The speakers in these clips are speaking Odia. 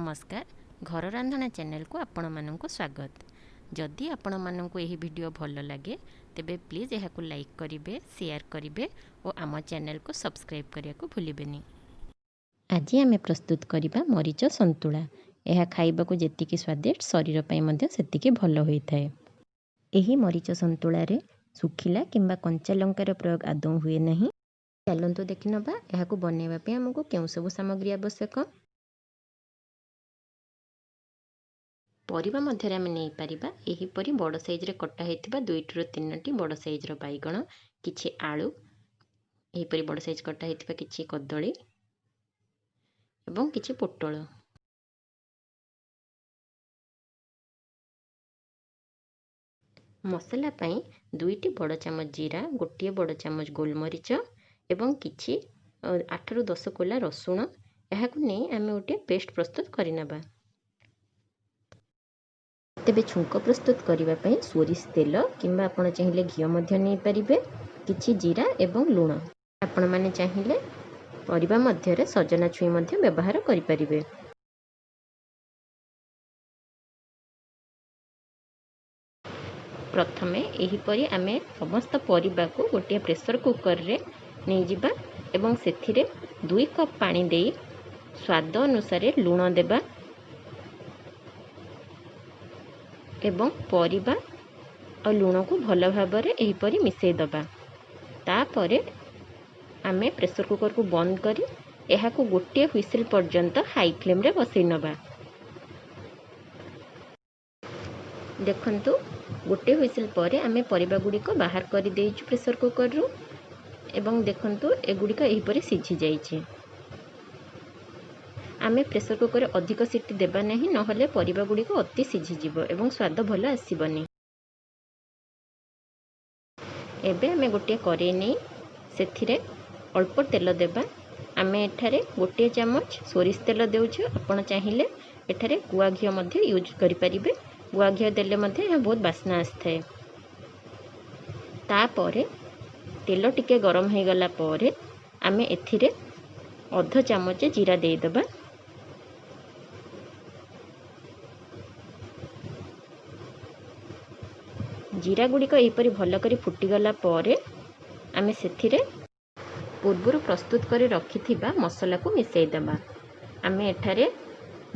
ନମସ୍କାର, ଘର ରାନ୍ଧଣା ଚ୍ୟାନେଲକୁ ଆପଣମାନଙ୍କୁ ସ୍ୱାଗତ। ଯଦି ଆପଣମାନଙ୍କୁ ଏହି ଭିଡ଼ିଓ ଭଲ ଲାଗେ, ତେବେ ପ୍ଲିଜ୍ ଏହାକୁ ଲାଇକ୍ କରିବେ, ସେୟାର କରିବେ ଓ ଆମ ଚ୍ୟାନେଲକୁ ସବସ୍କ୍ରାଇବ୍ କରିବାକୁ ଭୁଲିବେନି। ଆଜି ଆମେ ପ୍ରସ୍ତୁତ କରିବା ମରିଚ ସନ୍ତୁଳା। ଏହା ଖାଇବାକୁ ଯେତିକି ସ୍ୱାଦିଷ୍ଟ, ଶରୀର ପାଇଁ ମଧ୍ୟ ସେତିକି ଭଲ ହୋଇଥାଏ। ଏହି ମରିଚ ସନ୍ତୁଳାରେ ଶୁଖିଲା କିମ୍ବା କଞ୍ଚା ଲଙ୍କାର ପ୍ରୟୋଗ ଆଦୌ ହୁଏ ନାହିଁ। ଚାଲନ୍ତୁ ଦେଖିନେବା ଏହାକୁ ବନାଇବା ପାଇଁ ଆମକୁ କେଉଁ ସବୁ ସାମଗ୍ରୀ ଆବଶ୍ୟକ। ପରିବା ମଧ୍ୟରେ ଆମେ ନେଇପାରିବା ଏହିପରି ବଡ଼ ସାଇଜ୍ରେ କଟା ହୋଇଥିବା 2ଟିରୁ 3ଟି ବଡ଼ ସାଇଜ୍ର ବାଇଗଣ, କିଛି ଆଳୁ, ଏହିପରି ବଡ଼ ସାଇଜ୍ କଟା ହୋଇଥିବା କିଛି କଦଳୀ ଏବଂ କିଛି ପୋଟଳ। ମସଲା ପାଇଁ 2ଟି ବଡ଼ ଚାମଚ ଜିରା, 1 ବଡ଼ ଚାମଚ ଗୋଲମରିଚ ଏବଂ କିଛି 8ରୁ 10 କୋଲା ରସୁଣ। ଏହାକୁ ନେଇ ଆମେ ଗୋଟିଏ ପେଷ୍ଟ ପ୍ରସ୍ତୁତ କରିନେବା। ତେବେ ଛୁଙ୍କ ପ୍ରସ୍ତୁତ କରିବା ପାଇଁ ସୋରିଷ ତେଲ କିମ୍ବା ଆପଣ ଚାହିଁଲେ ଘିଅ ମଧ୍ୟ ନେଇପାରିବେ, କିଛି ଜିରା ଏବଂ ଲୁଣ। ଆପଣମାନେ ଚାହିଁଲେ ପରିବା ମଧ୍ୟରେ ସଜନା ଛୁଇଁ ମଧ୍ୟ ବ୍ୟବହାର କରିପାରିବେ। ପ୍ରଥମେ ଏହିପରି ଆମେ ସମସ୍ତ ପରିବାକୁ ଗୋଟିଏ ପ୍ରେସର କୁକରରେ ନେଇଯିବା ଏବଂ ସେଥିରେ 2 କପ୍ ପାଣି ଦେଇ ସ୍ୱାଦ ଅନୁସାରେ ଲୁଣ ଦେବା ଏବଂ ପରିବା ଆଉ ଲୁଣକୁ ଭଲ ଭାବରେ ଏହିପରି ମିଶାଇ ଦେବା। ତାପରେ ଆମେ ପ୍ରେସର କୁକରକୁ ବନ୍ଦ କରି ଏହାକୁ ଗୋଟିଏ ହ୍ୱିସିଲ୍ ପର୍ଯ୍ୟନ୍ତ ହାଇ ଫ୍ଲେମ୍ରେ ବସାଇ ନେବା। ଦେଖନ୍ତୁ, ଗୋଟିଏ ହ୍ୱିସିଲ୍ ପରେ ଆମେ ପରିବା ଗୁଡ଼ିକ ବାହାର କରିଦେଇଛୁ ପ୍ରେସର କୁକରରୁ ଏବଂ ଦେଖନ୍ତୁ ଏଗୁଡ଼ିକ ଏହିପରି ସିଝି ଯାଇଛି। ଆମେ ପ୍ରେସର କୁକରରେ ଅଧିକ ସିଟି ଦେବା ନାହିଁ, ନହେଲେ ପରିବା ଗୁଡ଼ିକ ଅତି ସିଝିଯିବ ଏବଂ ସ୍ୱାଦ ଭଲ ଆସିବନି। ଏବେ ଆମେ ଗୋଟିଏ କରେଇ ନେଇ ସେଥିରେ ଅଳ୍ପ ତେଲ ଦେବା। ଆମେ ଏଠାରେ 1 ଚାମଚ ସୋରିଷ ତେଲ ଦେଉଛୁ। ଆପଣ ଚାହିଁଲେ ଏଠାରେ ଗୁଆ ଘିଅ ମଧ୍ୟ ୟୁଜ୍ କରିପାରିବେ। ଗୁଆ ଘିଅ ଦେଲେ ମଧ୍ୟ ଏହା ବହୁତ ବାସ୍ନା ଆସିଥାଏ। ତାପରେ ତେଲ ଟିକେ ଗରମ ହୋଇଗଲା ପରେ ଆମେ ଏଥିରେ ଅଧ ଚାମଚ ଜିରା ଦେଇଦେବା। ଜିରା ଗୁଡ଼ିକ ଏହିପରି ଭଲ କରି ଫୁଟିଗଲା ପରେ ଆମେ ସେଥିରେ ପୂର୍ବରୁ ପ୍ରସ୍ତୁତ କରି ରଖିଥିବା ମସଲାକୁ ମିଶାଇ ଦେବା। ଆମେ ଏଠାରେ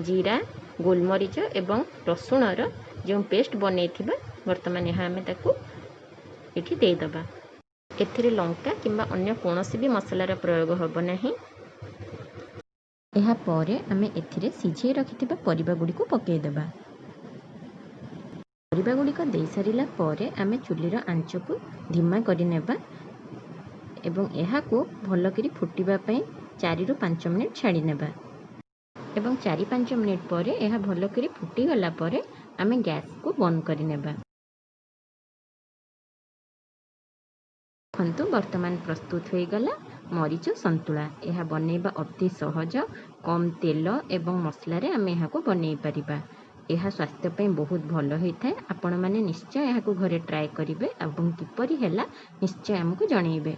ଜିରା, ଗୋଲମରିଚ ଏବଂ ରସୁଣର ଯେଉଁ ପେଷ୍ଟ ବନେଇଥିବା, ବର୍ତ୍ତମାନ ଏହା ଆମେ ତାକୁ ଏଠି ଦେଇଦେବା। ଏଥିରେ ଲଙ୍କା କିମ୍ବା ଅନ୍ୟ କୌଣସି ବି ମସଲାର ପ୍ରୟୋଗ ହେବ ନାହିଁ। ଏହାପରେ ଆମେ ଏଥିରେ ସିଝେଇ ରଖିଥିବା ପରିବା ଗୁଡ଼ିକୁ ପକାଇଦେବା। ପରିବା ଗୁଡ଼ିକ ଦେଇସାରିଲା ପରେ ଆମେ ଚୁଲିର ଆଞ୍ଚକୁ ଧିମା କରିନେବା ଏବଂ ଏହାକୁ ଭଲକରି ଫୁଟିବା ପାଇଁ 4ରୁ 5 ମିନିଟ୍ ଛାଡ଼ି ନେବା ଏବଂ 4-5 ମିନିଟ୍ ପରେ ଏହା ଭଲକରି ଫୁଟିଗଲା ପରେ ଆମେ ଗ୍ୟାସ୍କୁ ବନ୍ଦ କରିନେବା। ଦେଖନ୍ତୁ, ବର୍ତ୍ତମାନ ପ୍ରସ୍ତୁତ ହୋଇଗଲା ମରିଚ ସନ୍ତୁଳା। ଏହା ବନେଇବା ଅତି ସହଜ। କମ୍ ତେଲ ଏବଂ ମସଲାରେ ଆମେ ଏହାକୁ ବନେଇ ପାରିବା। ଏହା ସ୍ୱାସ୍ଥ୍ୟ ପାଇଁ ବହୁତ ଭଲ ହୋଇଥାଏ। ଆପଣମାନେ ନିଶ୍ଚୟ ଏହାକୁ ଘରେ ଟ୍ରାଏ କରିବେ ଏବଂ କିପରି ହେଲା ନିଶ୍ଚୟ ଆମକୁ ଜଣେଇବେ।